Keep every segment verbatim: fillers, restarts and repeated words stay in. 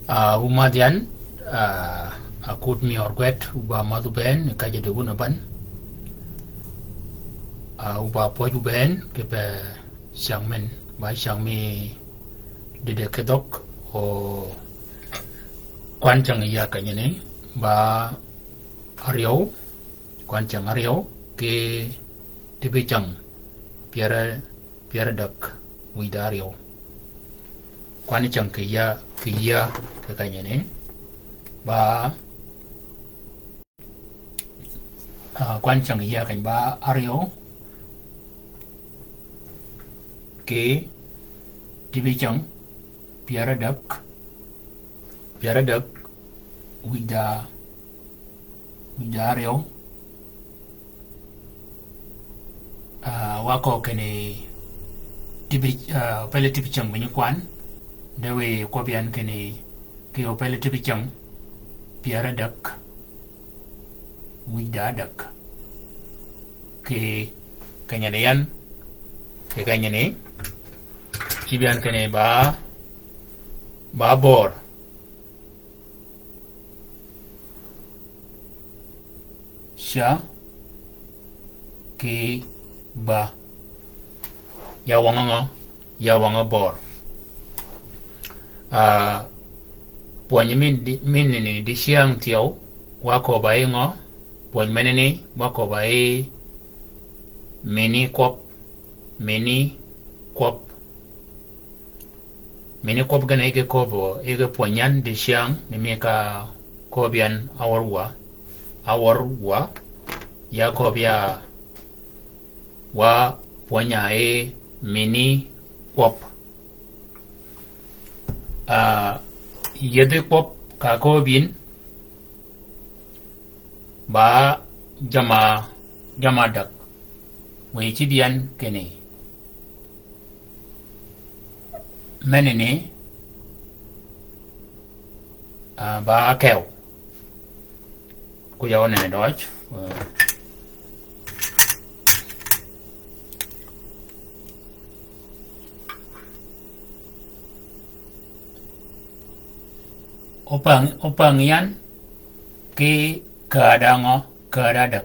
Ah, wu madh yan, ah, akut mi ørgwed, wu ba madh wu bënn, ka jaddi wun a ban. Ah, wu ba pwøj wu bënn, ki pe cyäng men, ba cyäng mi dide ki dhøg, o kwan cyäng ya kenyani, ba aryew, kwan cyäng aryew, ki tibi cyäng, pyär, pyär adäg, wïj da aryew. Kwan cyäng ki ya, ki ya, ki kenyani, ba, ah, kwan cyäng ya keny ba aryew, ki tibi cyäng, pyär adäg, pyär adäg, wïj da, wïj da aryew. Ah, wa köög kinni tibi, ah, opele tibi cyäng bï nyi kwan, de wiy kwøb yan kinni, ki opele tibi cyäng, pyär adäg, wïj da adäg. Ki kenyani yan, ki kenyani, cïb yan kinni ba, ba bör. Ca, ki, ba. Ya wøng-a ngø, ya wøng-a bör. Ah, pwönyi min di, min ni di cyäng thyew, wa köbba yi ngø, pwönyi menani, wa köbba yi mini kwøb, mini kwøb. Mini kwøb gen e ge köbbi, e ge pwönyi yan di cyäng, ni mi ka köbbi yan awør wa, awør wa, ya köbbi ya wa pwönyi ya e mini kwøb. Ah, yethi kwøb ka köbbi yin, ba jamm-a, jamm-a adäg. Wiy cïb yan kinni, menani, ah, ba kew. Ku ya onene døøj. Opang, opang yan ki kädø ngø, kädø adäg.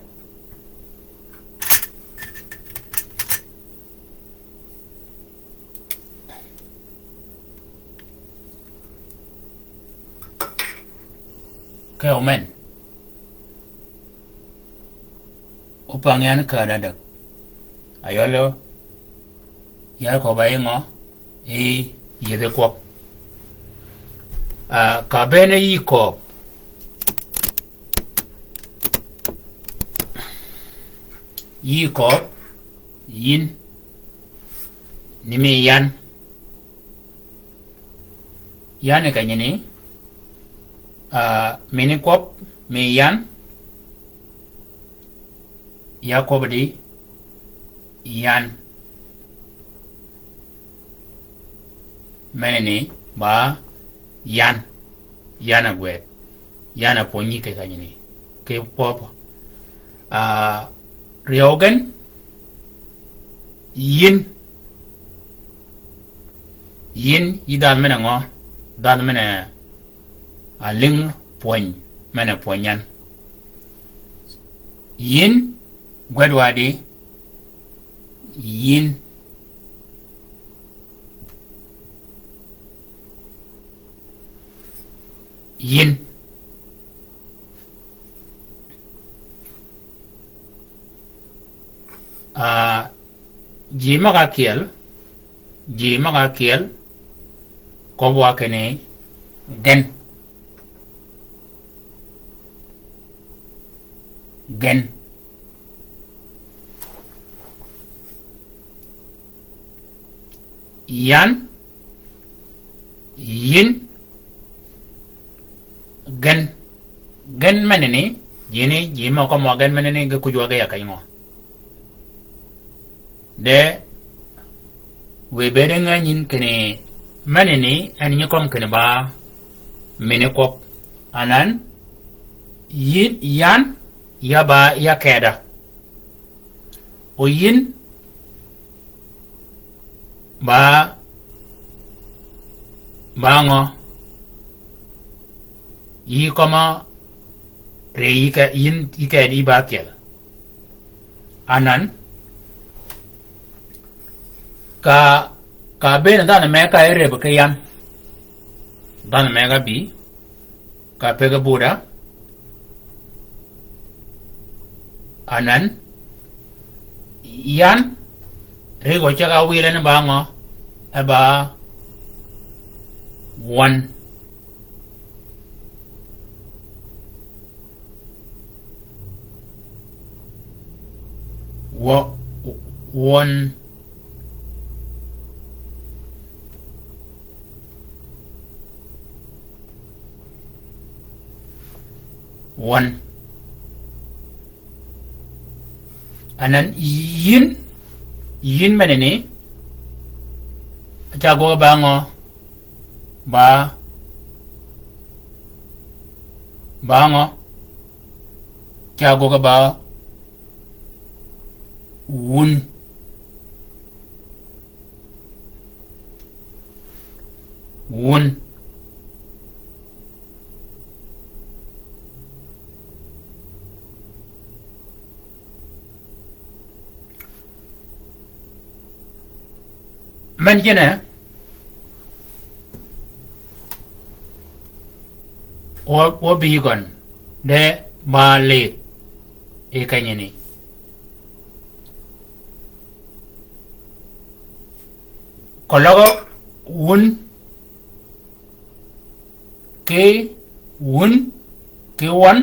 Kew men. Opang yan kädø adäg. Ayøl ya köbba yi ngø, yi yethi kwøb. Ah, ka bënn yi kööb. Yi kööb, yin. Ni mi yan. Yan e kenyani, ah, mini kwøb, mi yan. Ya kwøb di, yan. Menani ba yan, yan a gwed, yan a pwönyi ki kenyani, ki pop. Ah, ryew gen, yin, yin, yi dhanh men-a ngø, dhanh men-a, a lïng pwöny, men-a pwönyi yan. Yin, gwed wa di, yin. Yin. Ah, ji møg-a kyel, ji møg-a kyel, köbbi wa kinni gen. Gen. Yan, yin, gen. Gen menani, jini, ji mø kømmi wa gen menani, ge kuj wa ge ya keny ngø. De, wiy bëëde ngänyin kinni, menani, en nyi kømmi kinni ba, mini kwøb. Anan, yin, yan, ya ba, ya keda. O yin, ba, ba ngø, Yï kømma ri yï ke, yïn, yï ke yï ba kyel. Anan, ka, ka bëën dhanhø me ka e rëb ki yan. Dhanhø me ka bï, ka pëggi buda. Anan, yan, ri gø ceg-a wïl en ba ngø, e ba, wøn. Wø-, wøn. Wøn. Anan yïn, yïn menani, ca gwøg ba ngø, ba, ba ngø, ca gwøg ba, wun. Wun. Men kinni, wø, wø bï gøn, de ba lidh, yi kenyini. Keløg wun, ki wun, ki wøn.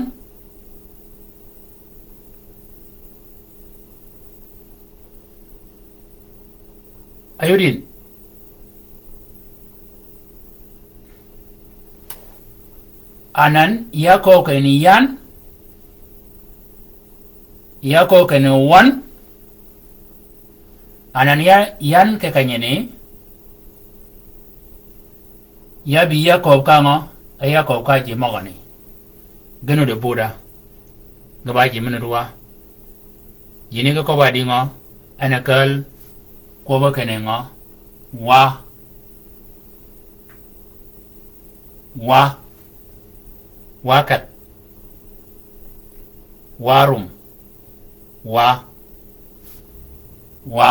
Ayudin. Anan, ya ko keni yan, ya ko keni wøn. Anan ya, yan ke kenyini, ya bï ya kööb ka ngø, e ya kööb ka ji møgøni. Gïn ode buda, ge ba ji men rwa. Ji ni ge köbb-a di ngø, en a käl, kwøb-a kinni ngø, wa. Wa. Wa kedh. Wa rum. Wa. Wa.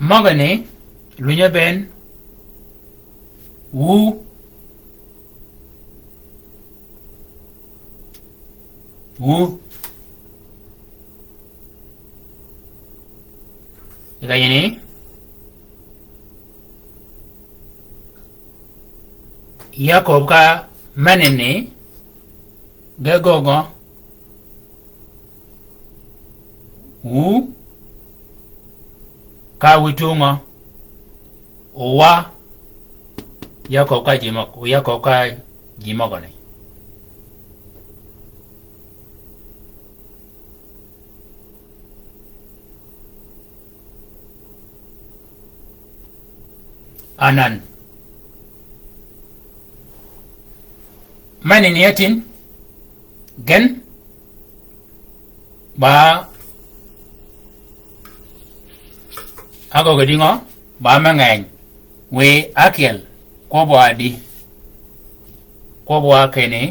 Møgani, lwinye bënn, wu. Wu. Yi kenyini, ya kööb ka menani, ge göög ngø, wu, ka wi tungø, wa, ya kööb ka ji møg, ya kööb ka ji møgøni. Anan. Menani ya tin, gen, ba, agøggi di ngø, ba me ngeny, wiy ákyel, kwøbb-a di, kwøbb-a kinni,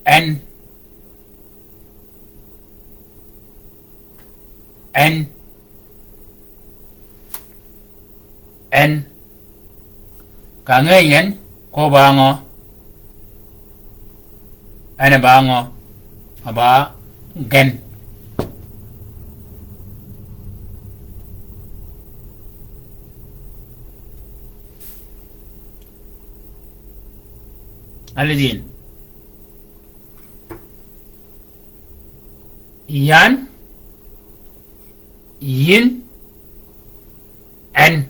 en, en, en. Ka ngeny en, ko ba ngø? En ba ngø? A ba gen. Alidin. Yan, yin, en.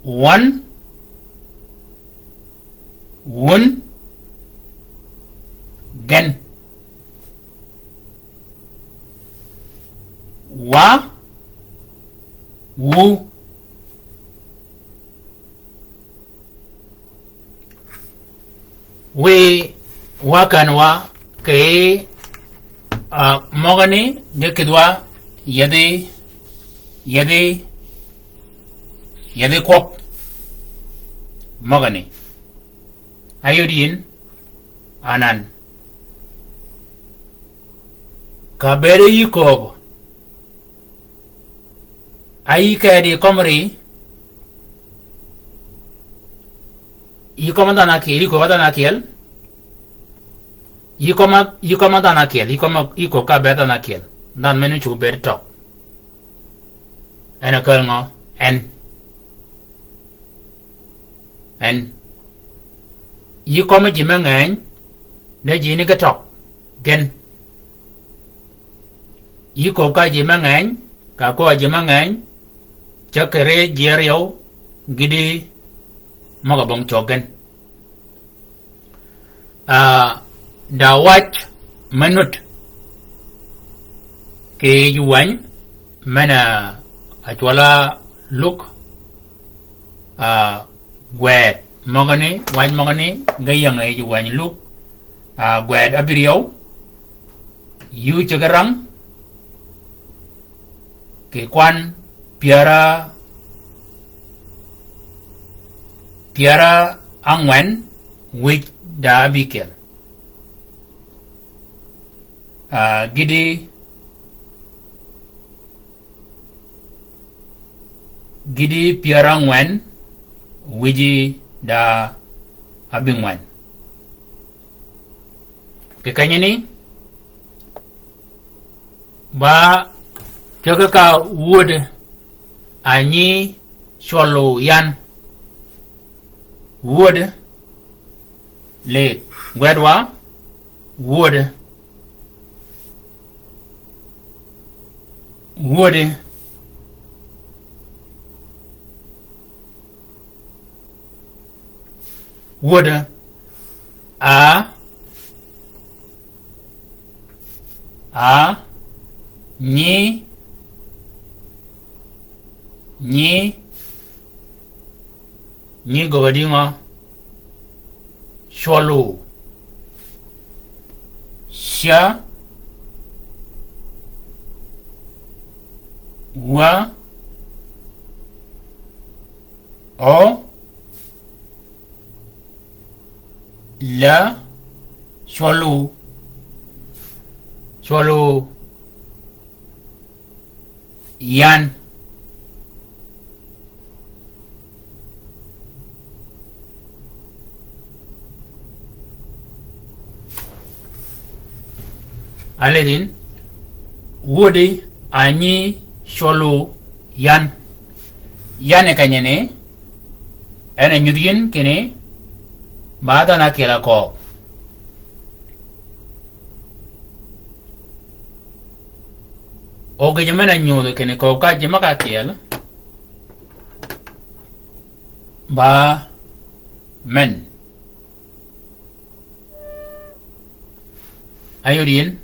Wan, wun, gen. Wa, Wu. Wiy wa kän wa kì, ah, møgani, di kïdhi wa, yethi, yethi, yethi kwøb. Møgani. Ayod yin, anan. Ka bëëde yï kööb. A yï kedi kömi ri, yï kömi dhanhø ákyel, yï kömi dhanhø ákyel, yï kömi, yï kömi dhanhø ákyel, yï kömi, yï kööb ka bëëd dhanhø ákyel. Dhanhø men ócuggi bëëd tøg. En a kääl ngø? En. En. Yï kömi ji me ngeny, de ji ni ge tøg gen. Yï kööb ka ji me ngeny, ka kööb ji me ngeny, ceg kì ri ji áryew, gïti møg-a bong cøg gen. Ah, da wac me nud kì yij wäny men-a cwøl-a Luk, ah, gwed møgani, wac møgani, ge ying-a yij wäny Luk, ah, gwed ábïryew, yuu ceg árang, kì kwan pyär a, pyär ángwen wïj da ábïkyel. Ah, gïti, gïti pyär ángwen wïji da ábïngwen. Kì kenyani, ba ceg ka wöd a nyi cwølø yan. Wöd, lid, gwed wa, wöd. Wöd. Wöd. A. A. Nyi. Nyi. Nyi göggi di ngø? Cwølø. Ca. Wa. O. La. Cwølø. Cwølø. Yan. Alidin, wödi a nyi cwølø yan. Yan e kenyani, en a nyudh yin kinni, ba dhanhø ákyel a kööb. O gïjø men-a nyudhi kinni kööb ka ji møg-a ákyel, ba men. Ayod yin,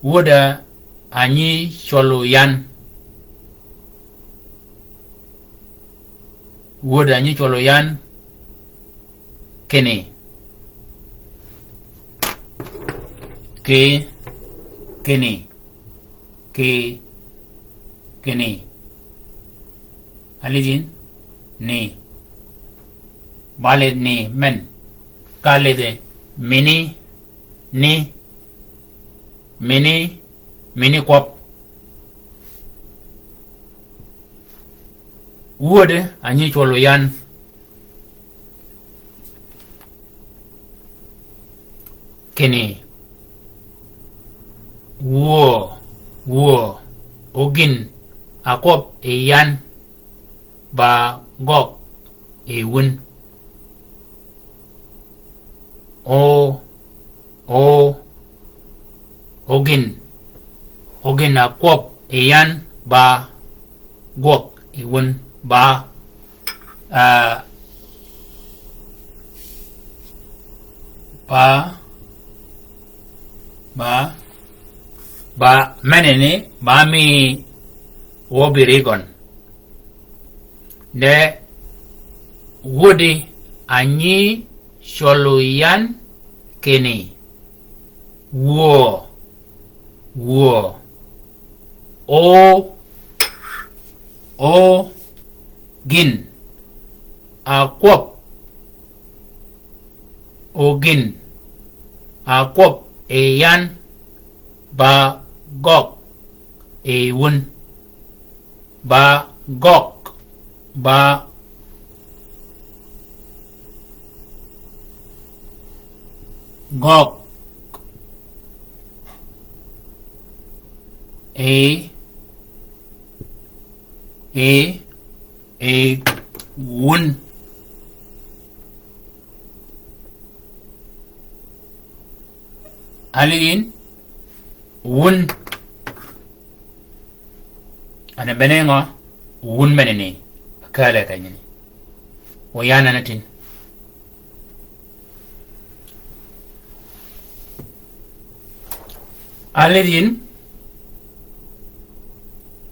wöda a nyi cwølø yan. Wöda a nyi cwølø yan. Kinni. Ki, kinni. Ki, kinni. Alidin, ni. Ba lidh ni men. Ka lidhi mini, ni, mini, mini kwøb. Wödi a nyi cwølø yan. Kinni. Wuö, wuö. O gïn a kwøb yi yan ba gögg yi wun. O, o, o gïn, o gïn a kwøb yi yan ba gwøg yi wun ba, ah, ba, ba, ba, men ni, ba mi, Wø bïri gøn. De wudi a nyi cwølu yan kinni. Wuö. Wuö. O. O. Gïn. A kwøb. O gïn. A kwøb yi yan. Ba gøg yi wun. Ba gøg. Ba gøg. Yi. Yi. Yi wun. Alidin wun. Ani bene ngø? Wun meneni. Kale kanyini. O yan ani tin. Alidin.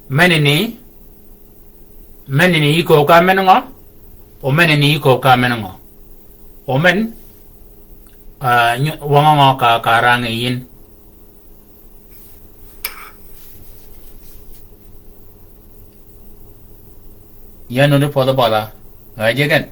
Meneni. Meneni yï kööb ka men ngø? O meneni yï kööb ka men ngø? O men, ah, nyi-, wøng-a ngø ka, ka rang yi yïn? Ya nuti pödhi bødha. Ga jegen.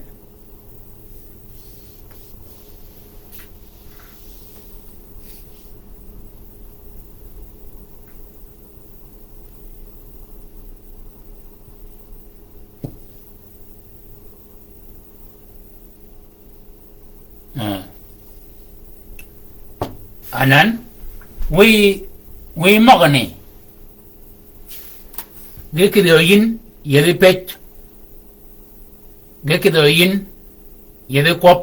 Ah. Anan, wiy, wiy møgani. Ge kïdhi yïn, yethi pëj. Ge kïdhi yïn, yethi kwøb.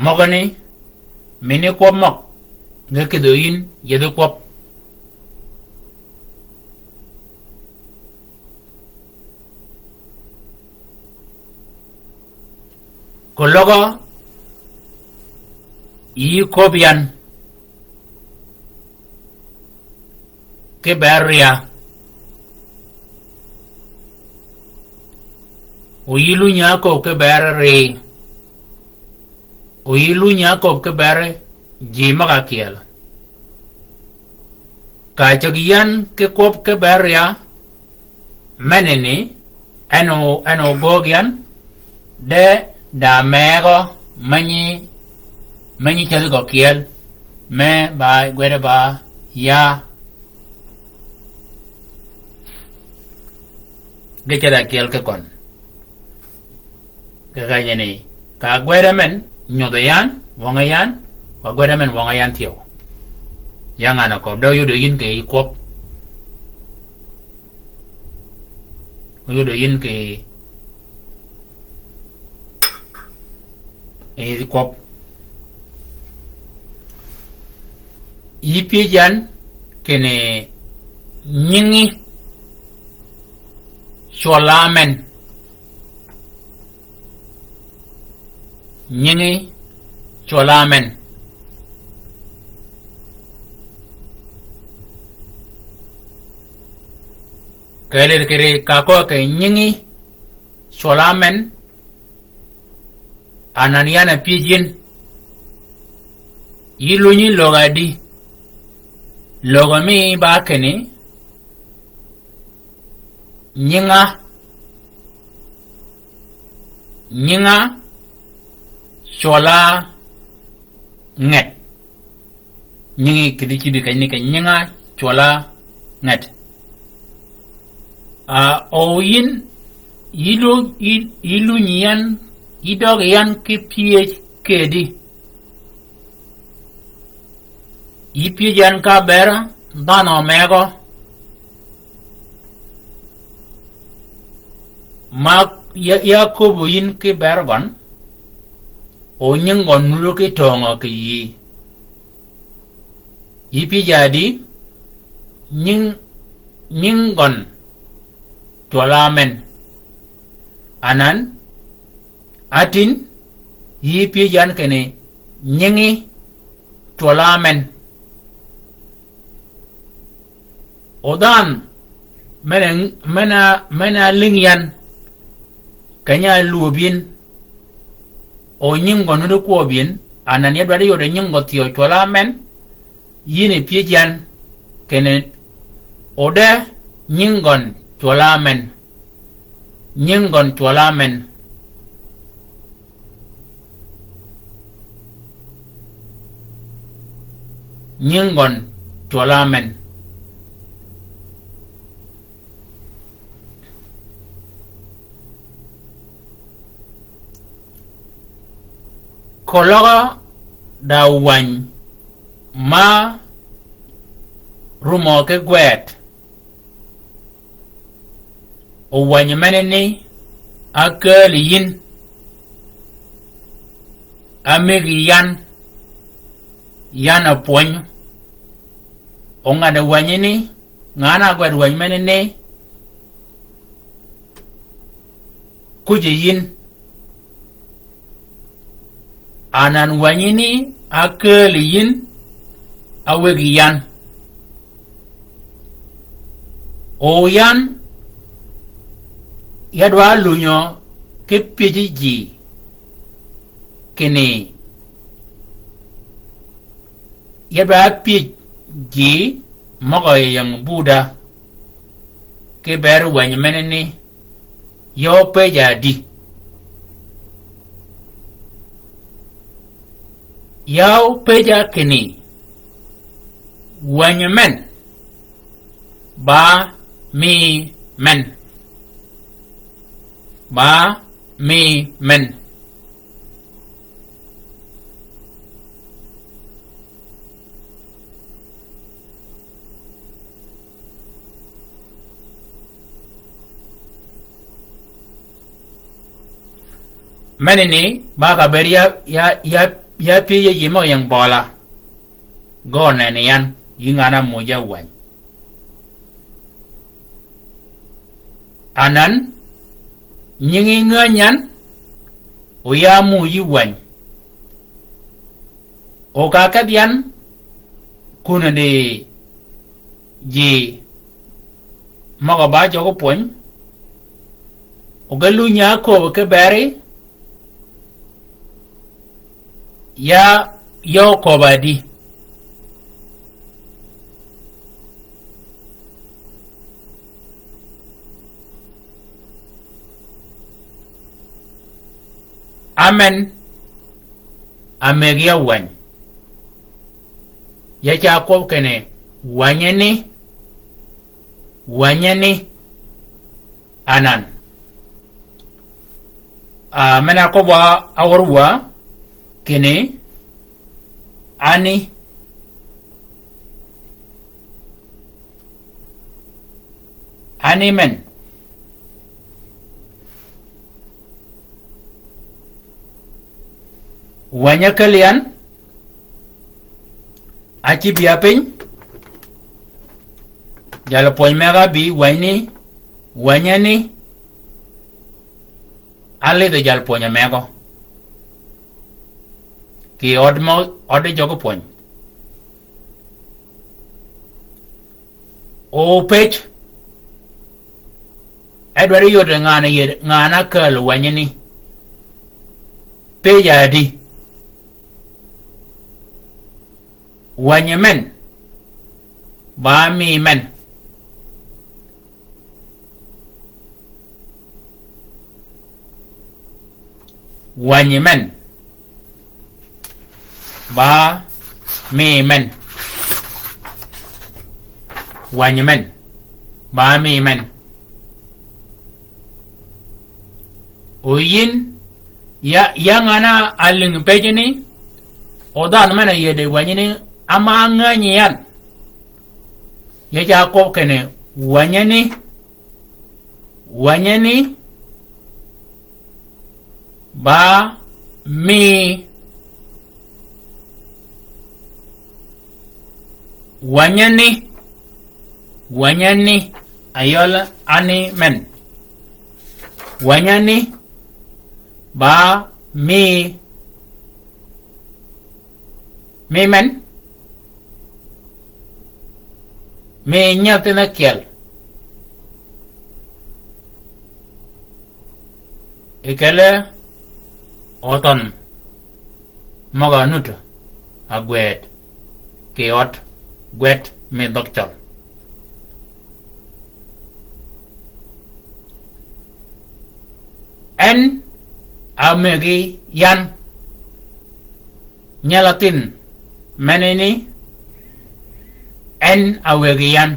Møgani, mini kwøb møg, nge kïdhi yïn, yethi kwøb. Koløg-a, yï kööb yan. Ki ber ria. O yï lunyi-a kööb ki ber ri. O yï lunyi-a kööb ki ber ji møg-a kyel. Ka ceg yan ki kwøb ki ber ria. Meneni, en o, en o göög yan, de da megø, menyi, menyi cedhi gø kyel, me ba gwede ba ya. Ge cedha kyel ki køn. Ge kanyeni, ka gwede men, nyodhi yan, wønge yan, ka gwede men wønge yan thyew. Ya ngan-a køb, de oyudo yïn kì yï kwøb. Oyudo yïn kì, kì yï kwøb. Yï pyëj yan kinni nyingi cwøl-a men. Nyingi cwøl-a men. Kelid kiri ka kø kì nyingi cwøl-a men. Anan yan a pyëj yïn. Yï lunyi lög-a di. Lög-a mi ba kinni. Nyinga. Nyinga cwøl-a nget. Nyingi kidi cïbi keny ni ke nyinga cwøl-a nget. A, o yïn, yï lu-, yï, yï lunyi yan, yï døg yan ki pyëj kedi. Yï pyëj yan ka ber dhanhø megø. Ma ya, ya köbbi yïn ki ber gøn, o nying gøn nuti ki töngø kì yï. Yï pyëj ya di, nying, nying gøn cwøl-a men. Anan, atin, yï pyëj yan kinni, nyingi cwøl-a men. O dhanhø, men-a, men-a, men-a lïngi yan, keny-a álwöb yïn, o nyingi gøn nuti kwøb yïn, anan ya dwaddi yode nyingi gøn thyew cwøl-a men, yïn i pyëj yan, kinni, o de nyingi gøn cwøl-a men. Nyingi gøn cwøl-a men. Nyingi gøn cwøl-a men. Koløg-a da wäny ma rumø ki gwed. O wänyi menani ákääli yïn, ámëggi yan, yan a pwönyi. O ngan-a wänyi ni, ngan-a ágwed wänyi menani, kuji yïn. Anan wänyi ni ákääli yïn, áwëggi yan. O yan, ya dwa lunyø ki pyëji ji, kinni, ya dwa pyëj ji møg-a ying buda, ki beri wänyi menani, ya opëja di. Ya opëja kinni, wänyi men, ba mi men. Ba mi men. Menani, ba ka beri ya, ya, ya, ya pyëj yi møg-a ying bøla. Gø nenni yan, yï ngan-a ámuuj-a wäny. Anan, nyingi ngänyi yan, o ya ámuuji wäny. O ka kedhi yan, kun di ji møg-a ba jøgi pwöny, o ge lunyi ákööb ki beri, ya, ya okööb adi. Amen. Amëggi ya wäny. Ya ca kwøb kinni, wänyi ni, wänyi ni, anan. A, men-a ákwøb wa, áwør wa, kinni, ani. Ani men. Wänyi ákääl yan, ácïb ya piny, jal pwöny megø ábï, wänyi ni, wänyi ni, álidhø jal pwöny megø. Kì ød mø, ød jøgi pwöny. O pëj. E dwaddi yod ngan-a yie, ngan-a ákääl wänyi ni. Pëj adi. Wänyi men. Ba mi men. Wänyi men. Ba mi men. Wänyi men. Ba mi men. O yïn, ya, ya ngan-a álïngi pëjji ni, o dhanhø men-a yïëddi wänyi ni, áma ngänyi yan. Ya ca kwøb kinni, wänyi ni, wänyi ni, ba mi, wänyi ni, wänyi ni, ayøl ani men. Wänyi ni, ba mi, mi men. Mi nyathin ákyel. I kele othon møg-a nut a gwed kì ød gwed mi dhøg cøl. En a mëggi yan. Nyal athin menani en a wëggi yan.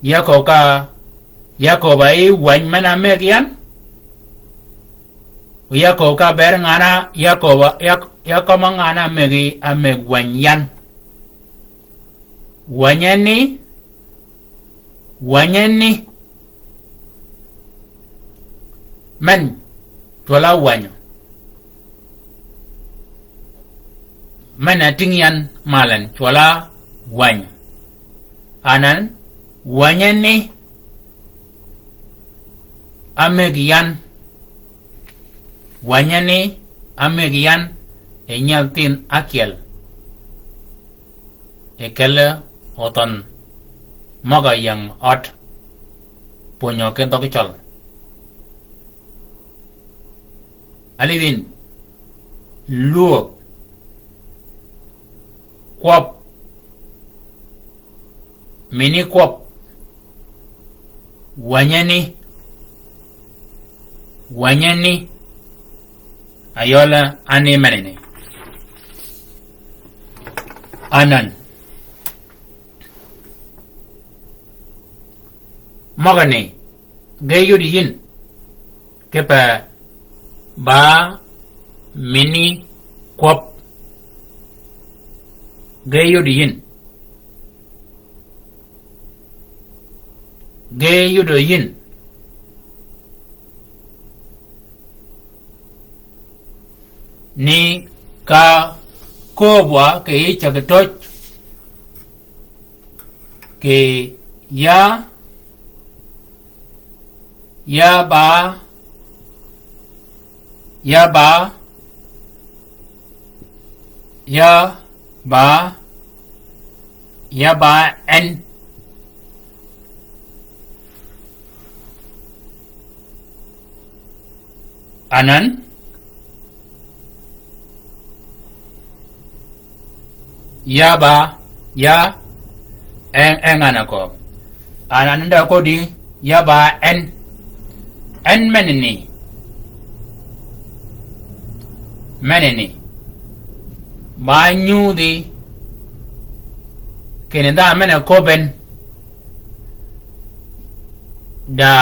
Ya köbbi ka, ya köbbi a yi wäny men-a mëggi yan. Ya köbbi ka ber ngan-a, ya köbbi, ya, ya köbbi ngan-a mëggi, a mëgg wäny yan. Wänyi ni, wänyi ni. Men cwøl-a wänyi. Men-a tïng yan malen cwøl-a wänyi. Anan, wänyi ni, a mëggi yan. Wänyi ni, a mëggi yan, e nyathin ákyel. E kele othon møg-a ying ød pwönyø ki dhøg cøl. Alidhin, lwög, kwøb, mini kwøb, wänyi ni, wänyi ni, a yøl-a ni menani. Anan. Møgani, ge yud yin, kipe ba mini kwøb. Ge yud yin. Ge yud yin. Ni ka kööb wa kì yij cägi töj. Kì ya, ya ba, ya ba, ya ba, ya ba en. Anan. Ya ba, ya, en, en ana ko. Anan da kodi, ya ba, en. En menani. Menani. Ba nyudhi. Kinni dha men-a köbben. Da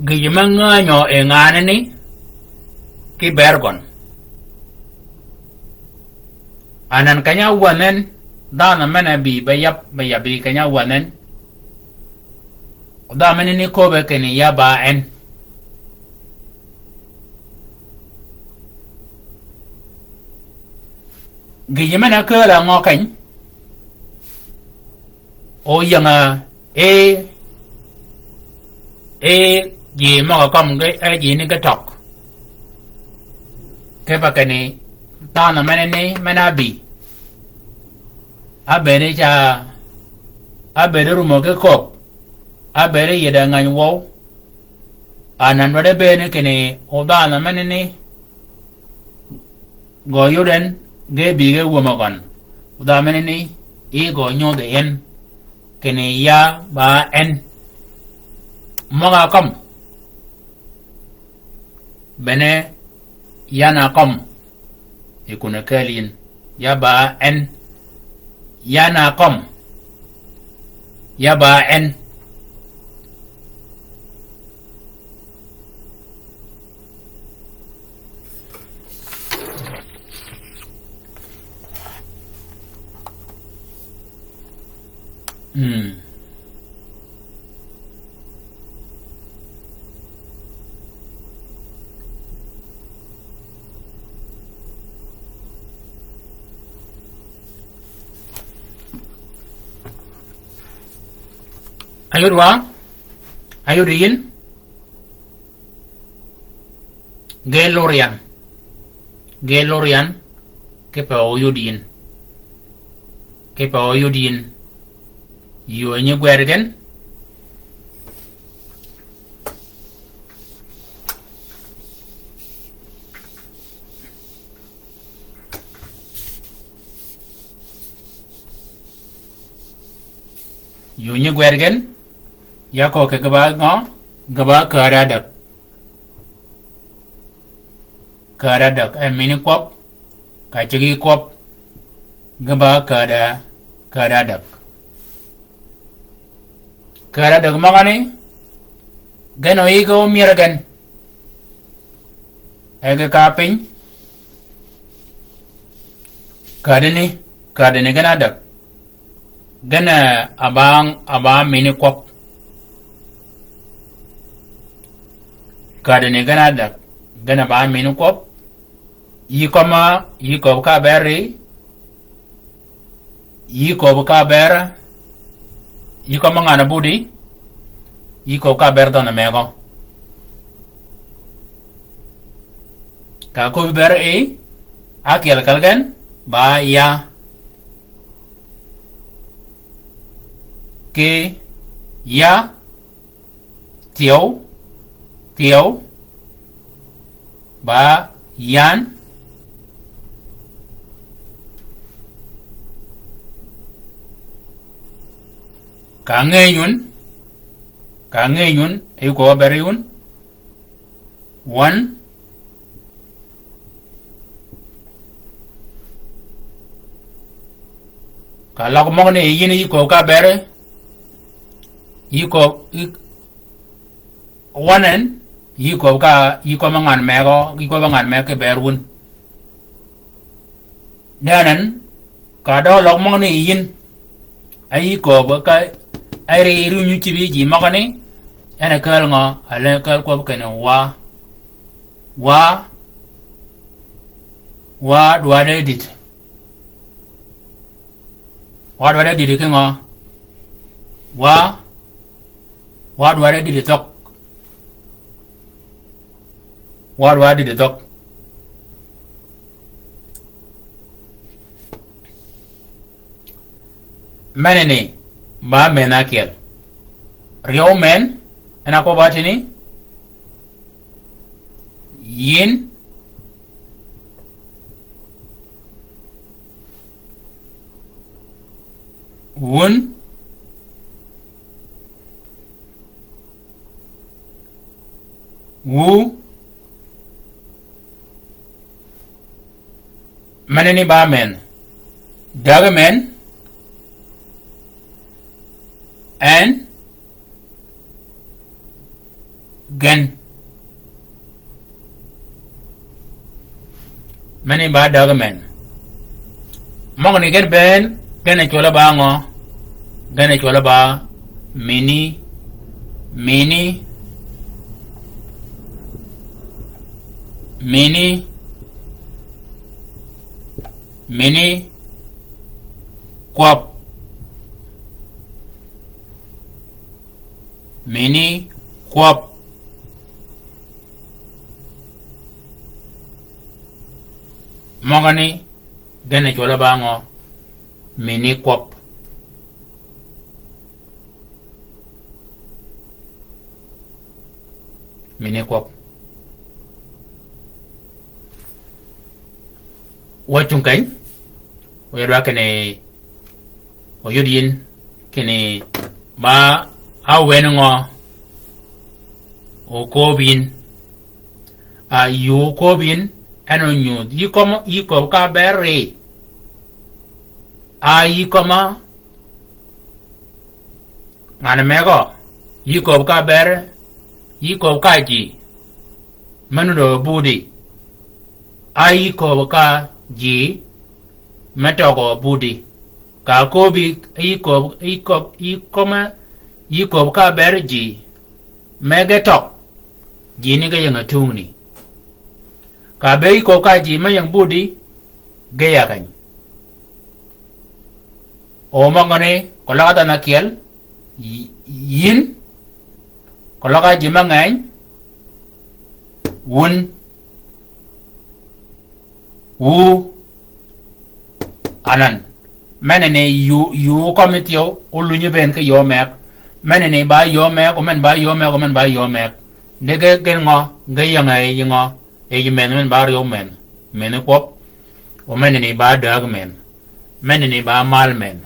gïjø me ngänyø yi nganani ki ber gøn. Anan keny-a wänen, dhanhø men-a bï be yab, be yab bï keny-a wänen. Dha menani köbbe kinni ya ba en. Gïjø men-a kääl-a ngø keny. O ying-a, e, e, ji møg-a kømmi, e, ji ni ge tøg. Kipe kinni, dhanhø menani, men-a bï. Ábëëd ca, ábëëd rumø ki kööb. Ábëëd yïddi ngäny wøw. Anan dwaddi bëëni kinni, o dhanhø menani. Gø yud en, ge bï ge wömø gøn. Dha menani, i gø nyodhi en, kinni ya ba en. Møg-a kømmi. Bene, yan a kømmi. I kun-a kääl yïn. Ya ba en. Yan a kømmi. Ya ba en. Mm. Ayud wa? Ayud yïn? Ge lur yan. Ge lur yan. Kipe oyud yïn. Kipe oyud yïn. Yuu nyi gwed gen. Yuu nyi gwed gen. Ya köög kì gï ba ngø, gï ba käd ádäg. Käd ádäg, e mïni kwøb, ka cigi kwøb, gï ba käd, käd ádäg. Käd ádäg møgani, gen oyïg omyër gen. E gï ka piny, kädani, kädani gen ádäg. Gen, eh, a ba, a ba mïni kwøb. Kädani gen ádäg. Gen a ba mïni kwøb. Yï kømma, yï kööb ka ber ri. Yï kööb ka ber. Yï kømma ngan-a budi. Yï kööb ka ber dhøn-a megø. Ka köbbi ber i, ákyel kelli gen, ba ya. Ki ya, thyew, thyew, ba yan. Ka ngeny wun, ka ngeny wun, e yï kööb ber wun. Wøn. Ka løg møgani yïn yï kööb ka ber. Yï kööb, yï, wøn en, yï kööb ka, yï kööb ngan megø, yï kööb ngan megø ki ber wun. Nenën, ka døøg løg møgani yïn. A yï kööb ka, a ri, ri nyu cïbi ji møgani. En a käl ngø, a le käl kwøb kinni wa. Wa. Wa dwaddi dït. Wa dwaddi dït ki ngø. Wa. Wa dwaddi dït thøg. Wa dwaddi dït thøg. Menani, ba men ákyel. Ryeew men, en a kwøb atini. Yïn. Wun. Wu. Menani ba men. Dägi men. En. Gen. Meni ba dägi men. Møgani gen bënn, gen a cwøl-a ba ngø? Gen a cwøl-a ba mini, mini, mini, mini kwøb. Mini kwøb. Møgani gen a cwøl-a ba ngø? Mini kwøb. Mini kwøb. Wa cung keny, wa yod wa kinni, oyud yïn kinni ba áwen ngø? Okööb yïn. A yï okööb yïn, en onyudh. Yï kömi, yï kööb ka ber ri. A yï kömi, ngan megø, yï kööb ka ber, yï kööb ka ji me nuddø budi. A yï kööb ka ji me tøgø budi. Ka köbbi yï kööb, yï kööb, yï kömi, yï kööb ka ber ji me ge tøg, ji ni ge ying-a tungni. Ka be yï kööb ka ji me ying budi, ge ya keny. O møgani, keløg á dhanhø ákyel, yi-, yïn, keløg á ji me ngeny, wun, wu, Anan. Menani yu, yu kømmi thyew, ólunyi bënn ki yöö meg. Menani ba yöö meg, o men ba yöö meg, o men ba yöö meg. Di ge gïn ngø, ge ying e ying ngø, e yi men, men ba ryew men. Men kwøb. O menani ba dääg men. Menani ba mal men.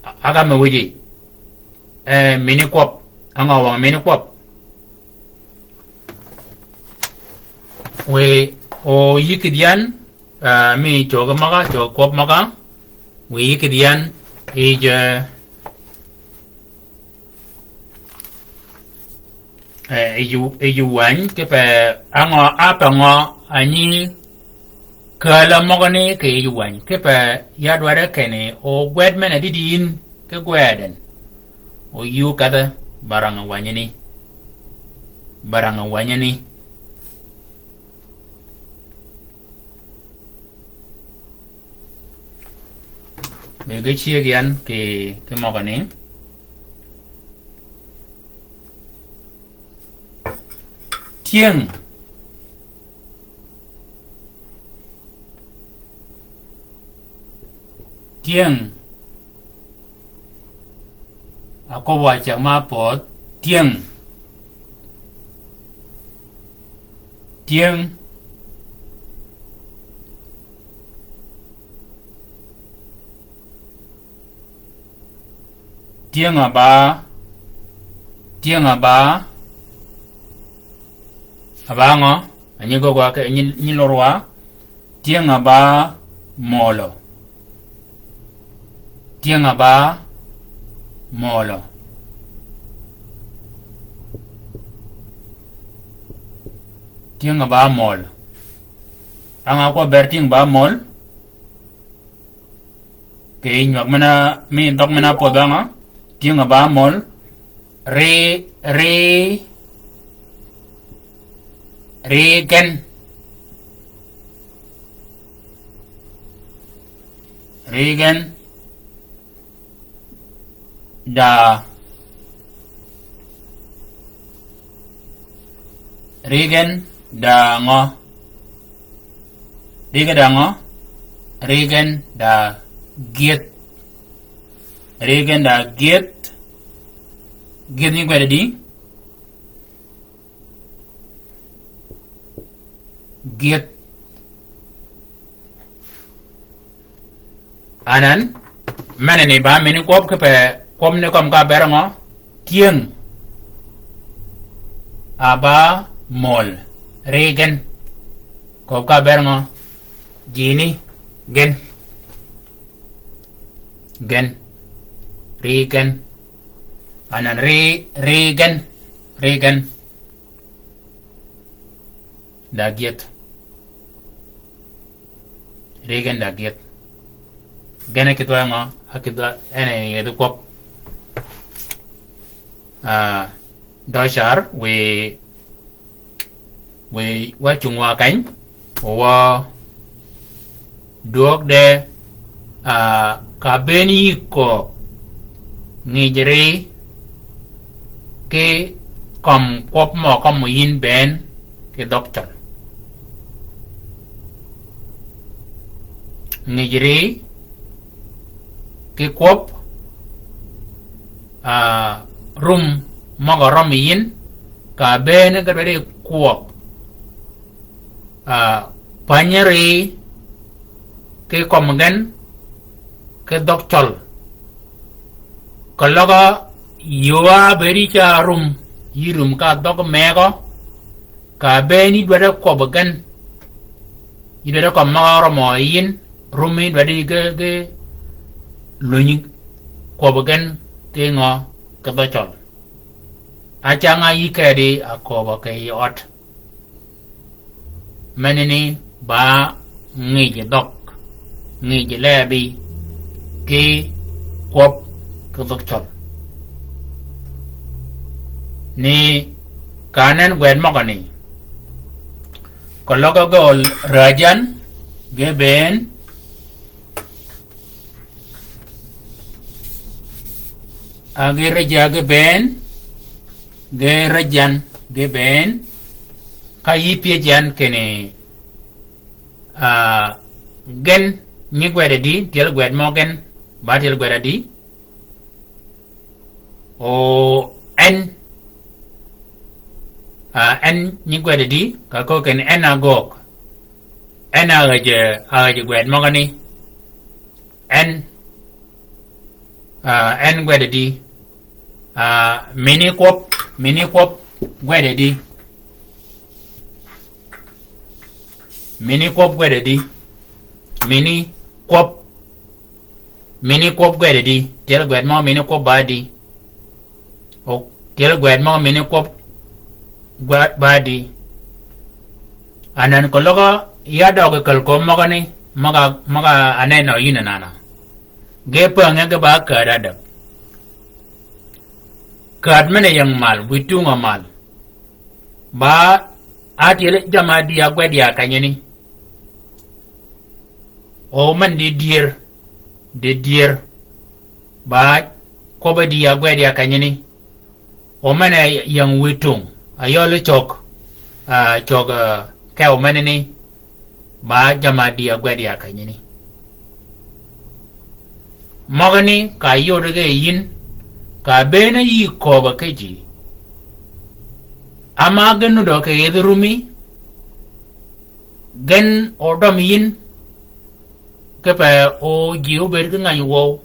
A-, aga me wïji. E, mini kwøb. Angø wang mini kwøb. Wiy, o yï kïdhi yan, ah, mi cöggi møga, cöggi kwøb møga. Wiy yï kïdhi yan, yij, eh, eh, yij, yij wäny, kipe angø, a pe ngø, a nyi, kääla møgani kì yij wäny, kipe ya dwaddi kinni, o gwed men-a dïdï yïn, ki gwed en. O yï ókedhe, ba rang-a wänyi ni. Ba rang-a wänyi ni. Be ge cyëg yan kì, kì møgani. Tyëng. Tyëng. Aköbbi wa ceg ma pödh, tyëng. Tyëng. Tyëng a ba. Tyëng a ba. A ba ngø? A nyi gogwa ke, nyi, nyi lorwa. Tyëng a ba mølø. Tyëng a ba mølø. Tyëng a ba møl. Ang'a kwøb ber tyëng ba møl? Kì nywäg men-a, mi dhøg men-a pödh angø? Tyëng a ba møl. Ri, ri, ri gen. Ri gen. Da. Ri gen da ngø? Ri gen da ngø? Ri gen da gyëdh. Ri gen da gyëdh. Gyëdh nyi gwed di? Gyëdh. Anan, menani ba mini kwøb kipe kwøb ni kømmi ka ber ngø? Tyëng. A ba møl. Ri gen. Kwøb ka ber ngø? Jini. Gen. Gen. Ri gen. Anan ri, ri gen. Ri gen. Da gyëdh. Ri gen da gyëdh. Gen a kidhi wa ngø, a kidhi wa en a yethi kwøb. Ah, dø car, wiy, wiy, wa cung wa kany, wa dwøg de, ah, ka bënn yï kööb ngïj ri ki kømm kwøb mø kømmi yïn bënn ki dhøg cøl. Ngïj ri ki kwøb, ah, rum møg-a rømmi yïn, ka bënn ge dwaddi kwøb. Ah, pänyi ri ki kømmi gen ki dhøg cøl. Keløg-a yöö a bëëdi ca rum, yï rum ka dhøg mëgø, ka bënn yï dwaddi kwøb gen, yï dwaddi kømmi møg-a rømmi yïn, rum yï dwaddi ge, ge lunyi kwøb gen ki ngø? Ki dhøg cøl. A cang-a yï kedi a kööbø kì yij ød. Menani ba ngïj dhøg, ngïj lebi, ki kwøb ki dhøg cøl. Ni ka nen gwed møgø ni. Keløg ge ol räjan, ge bënn, a ge räja ge bënn, ge räjan ge bënn, ka yï pyëj yan kinni, Ah, gen nyi gwed adi, tyel gwed mø gen, ba tyel gwed adi. O en, ah, en nyi gwed adi, ka köög kinni en a göög. En a ájji, ájji gwed møgani. En, ah, en gwed adi. Ah, mini kwøb, mini kwøb gwed adi. Mini kwøb gwed adi. Mini kwøb. Mini kwøb gwed adi. Tyel gwed mø mini kwøb ba adi. O, tyel gwed mø mini kwøb gwa-, ba adi. Anan keløg ya døøg kal kömi møgani, møg-a, møg-a aneno yïn anana. Ge päng ge ba käd adäg. Käd men-a ying mal, wiy tungø mal. Ba átyel jamm-a di ágwed ya kenyani. O men di dyër, di dyër. Ba kwøbb-a di ágwed ya kenyani. O men-a ying wiy tung, ayøli cøg, ah, cøg, ah, kew menani. Ba jamm-a di ágwed ya kenyani. Møgani ka yod ge yïn, ka bëën yï kööbø ki ji. Ama gen nuddø kì yedhi rumi, gen odøm yïn, kipe o ji óbëëd ki ngäny wøw,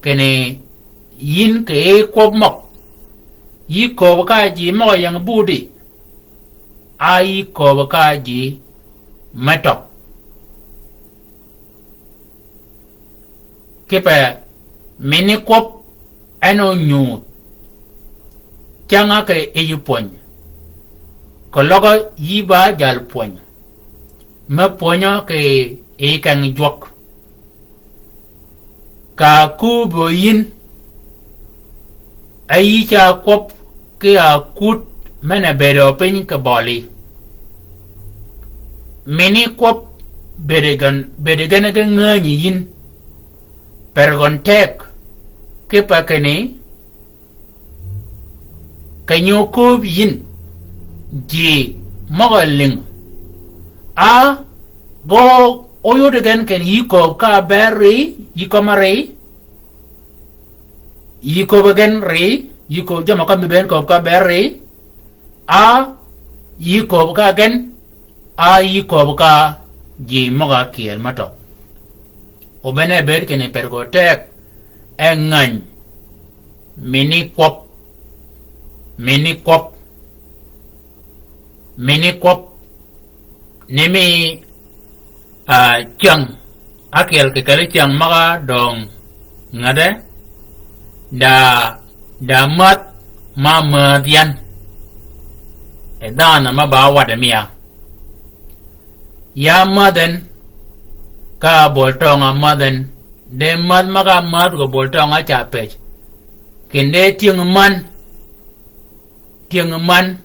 kinni yïn kì yij kwøb møg. Yï kööbø ka ji møg-a ying budi. A yï kööbø ka ji me tøg. Kipe mini kwøb en onyudh. Cäng-a kì yij pwöny. Keløg yï ba jal pwöny. Me pwönyø kì yij keng jwøk. Ka ákubø yïn, a yï ca kwøb ki akut men-a bëëdø piny kì bølli. Mini kwøb bëëd gen, bëëd gen ge ngänyi yïn. Per gøn teg, kipe kinni, keny-a ókööb yïn, ji møg-a lïng. A, gø óyod gen kinni yï kööb ka ber ri, yï kömi ri, yï kööb gen ri, yï kööb jamm-a kømmi bëën kööb ka ber ri, a, yï kööb ka gen, a yï kööb ka ji møg-a kyeel me tøg. O bene bëëd kinni per gø teg, e ngäny, mini kwøb, mini kwøb, mini kwøb, ni mi, ah, cyäng, ákyel kì kelli cyäng møg-a döng ngädde, da, da mädh ma mädh yan. E dhanhø me ba waddi mi ya. Ya mädh en, ka bol tøng-a mädh en, de mädh møg-a mädh gø bol tøng-a ca pëj. Kinni de tyëng männ, tyëng männ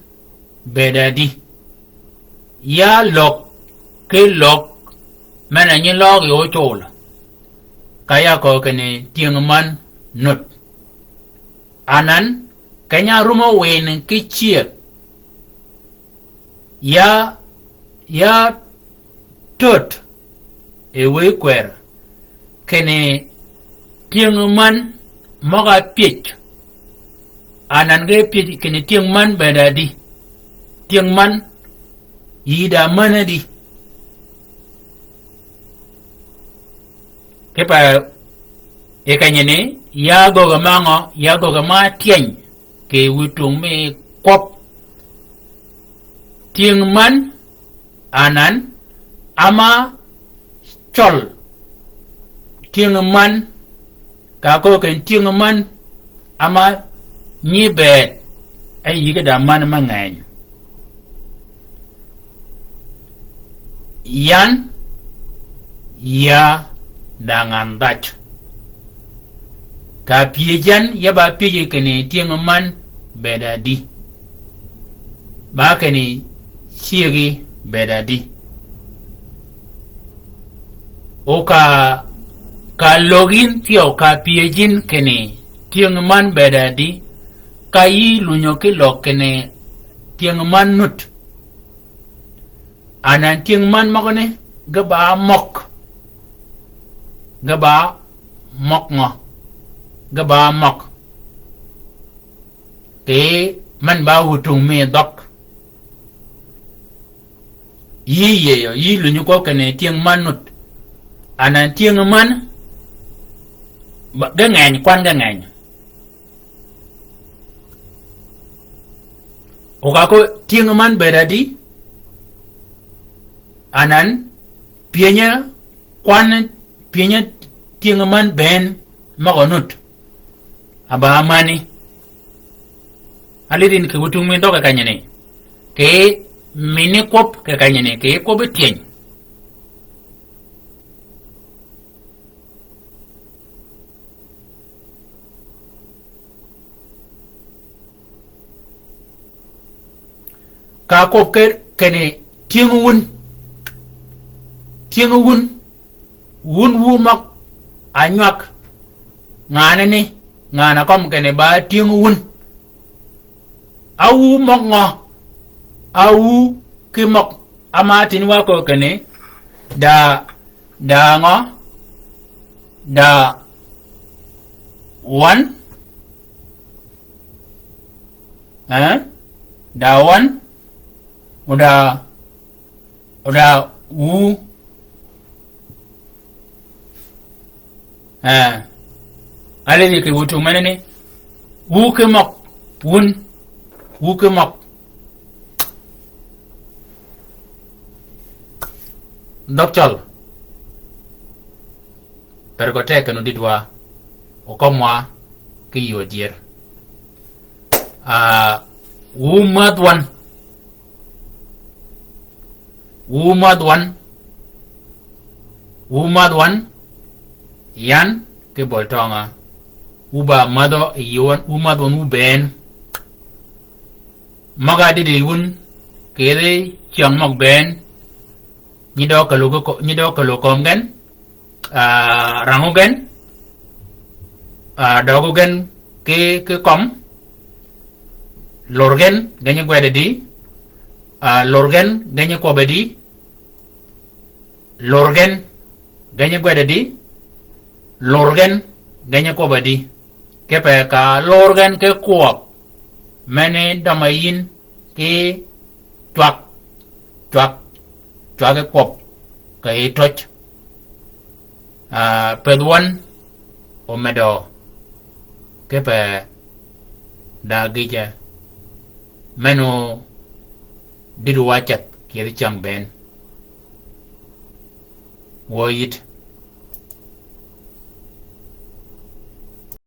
bëëd adi. Ya løg, ki løg, men-a nyi løg yi ócol. Ka ya kø kinni tyëng männ nut. Anan, keny-a árum ówin ki cyëg. Ya, ya töd, e wëy kwër, kinni tyëng männ møg-a pyëj. Anan ge pyëj kinni tyëng männ bëëd adi. Tyëng männ yï da männ adi. Kipe, e kenyani, ya göggi mø ngø, ya göggi ma tyeny, kì wiy tung mi kwøb. Tyëng männ, anan, ama cøl. Tyëng männ, ka köög kinni tyëng männ, ama nyi bëëd, e yï ki da männ me ngeny. Yan, ya, da ngan dhaj. Ka pyëj yan, ya ba pyëj kinni tyëng männ bëëd adi. Ba kinni cyëggi bëëd adi. O ka, ka lög yïn thyew ka pyëj yïn kinni tyëng männ bëëd adi, ka yï lunyø ki løg kinni tyëng männ nut. Anan tyëng männ møgani, Ge ba møg. Ge ba møg ngø. Ge ba møg. Kì men ba wutungmi dhøg. Yï yëyø, yï lunyi kwøb kinni tyëng man nud. Anan tyëng man, ba, ge ngeny, kwan ge ngeny. Oka ko tyëng man bëëd adi, anan pyënyø kwan, pyënyø tyëng man bënn møg-a nud. A ba mani. Alidin kì wutungmi dhøg kì kenyani. Kì mini kwøb kì kenyani, kì kwøb tyëny. Ka kwøb ke, kinni tyëng wun. Tyëng wun. Wun wu møg-a nywag. Nganani, ngan-a kømmi kinni ba tyëng wun. A wu møg ngø. A wu ki møg. Ama tïn wa ko kinni. Da, da ngø. Da wan. Eh? Da wan. Oda, oda wu. Eh. Alidhi kì wutung menani. Wu ki møg. Wun. Wu ki møg. Dhøg cøl. Per gø teg kenni odïdwa. Okømwa. Ki yöö dyër. Ah, wu mädh wan. Wu mädh wan. Wu mädh wan. Yan ki bøl tønga. Wu ba mädhø yi wan, wu mädh wan wu bënn. Møg-a dïdï wun. Kì yij cyäng møg bënn. Nyi dø kelø ko-, nyi dø kelø kömi gen. Ah, rangø gen, ah, døgø gen ki, ki køm, lor gen, genyi gwed adi, ah, lor gen, genyi kwøb adi, lor gen, genyi gwed adi, lor gen, genyi kwøb adi. Kipe ka lor gen ki kwøb, meni døma yin, ki cwag, cwag, cwag ki kwøb, kì yij töj. Ah, pëdh wan, omedø, kipe da gïje, meno dïdwa ceth, kì yij cyäng bënn. Wø yït,